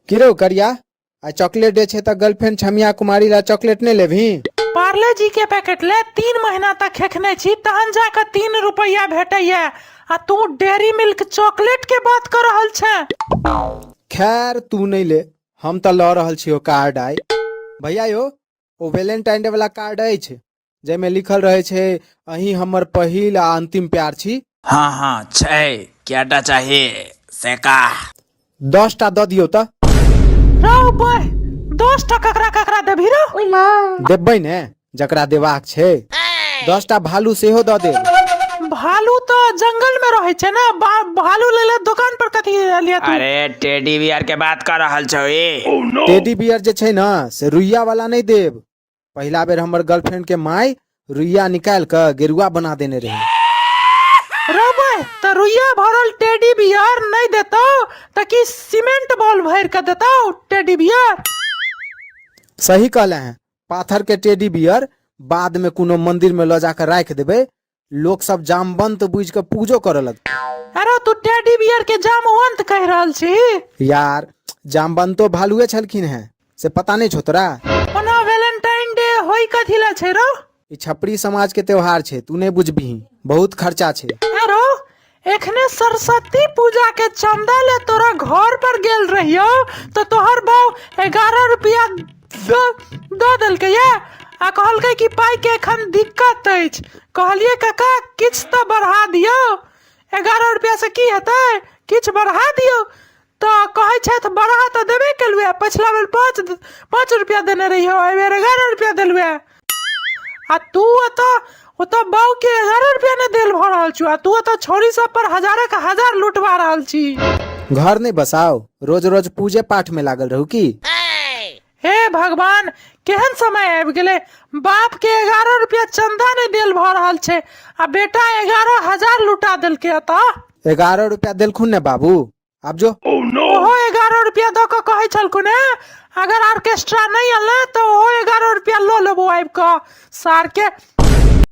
की रौ करिया, आ चॉकलेट डे छै तऽ गर्लफ्रेंड छमिया कुमारी ला चॉकलेट नहि लेबही? पार्ले जी के पैकेट ले 3 महीना तक खेखने छी तहन जाके 3 रुपया भेटैया, आ तू डेयरी मिल्क चॉकलेट के बात कर रहल छे। खैर तू नहीं ले, हम तऽ लऽ रहल छी ओ कार्ड आइ। भैया यो, ओ वैलेंटाइन डे वाला कार्ड अछि जाहिमे लिखल रहै छै अहीं हमर पहिल आ अंतिम प्यार छी। हाँ हाँ छै, केटा चाही से का? 10 टा दऽ दियौ तऽ। रौ बय, 10 टा ककरा ककरा देबही रौ? देबै ने जकरा देबाक छै। 10 टा भालू सेहो दऽ देब। भालू तऽ जंगल में रहै छै ने, भालू ले ले दुकान पर कथी लिया तू? अरे टेडी बियर के बात कर रहल छौ ई। टेडी बियर जे छै ने से रुइया वाला नहि देब। पहिला बेर हमर गर्लफ्रेंड के माय रुइया निकालि कऽ गेरुआ बना देने रहे। रौ बय, तऽ रुइया भरल टेडी बियर नहि देतौ तऽ की सीमेंट बॉल भरि कऽ देतौ टेडी बियर? सही कहले हैं, पाथर के टेडी बियर बाद में कोनो मंदिर में लऽ जाकऽ राखि देबै, लोक सब जामवंत बुझि कऽ पूजो करऽ लगतै। अरे तू टेडी बियर के जामवंत कहि रहल छी? यार जामवंतो भालुए छलखिन हैं, से पता नहीं छौ तोरा? ओना वैलेंटाइन डे होई कथी ला छै रौ? ई छपरी समाज के त्योहार छै, तू नहीं बुझबिही, बहुत खर्चा छै। अरे एखने सरस्वती पूजा के चंदा ले तोरा घर पर गेल रहियो तो तोहर बहू 11 रुपया दऽ देलकै ये आ कहलकै कि पाई के एखन दिक्कत अछि। कहलियै काका किछु तऽ बढ़ा दियौ, 11 रुपया से की हेतै, किछु बढ़ा दियौ। तऽ कहै छथि बढ़ा तऽ देबे केलहुँ, पछिला बेर 5 रुपया देने रहियौ, एहि बेर 11 रुपया देलहुँ, आ तू ओतऽ ओतऽ बाऊ के 11 रुपया नहि देल भऽ रहल छौ, आ तू ओतऽ छौड़ी सब पर हजारक हजार लुटवा रहल छी। घर नहि बसाओ, रोज रोज पूजे पाठ में लागल रहू की? हे भगवान, केहन समय आबि गेलै, बाप के 11 रुपया चंदा नहि देल भऽ रहल छै आ बेटा 11,000 लुटा देलकै एतऽ। 11 रुपया देलखुन ने बाबू, आब जो। ओहो 11 रुपया दऽ कऽ कहै छलखुन हेँ अगर ऑर्केस्ट्रा नहि अनले तऽ ओहो 11 रुपया लऽ लेबो आबि कऽ सार के।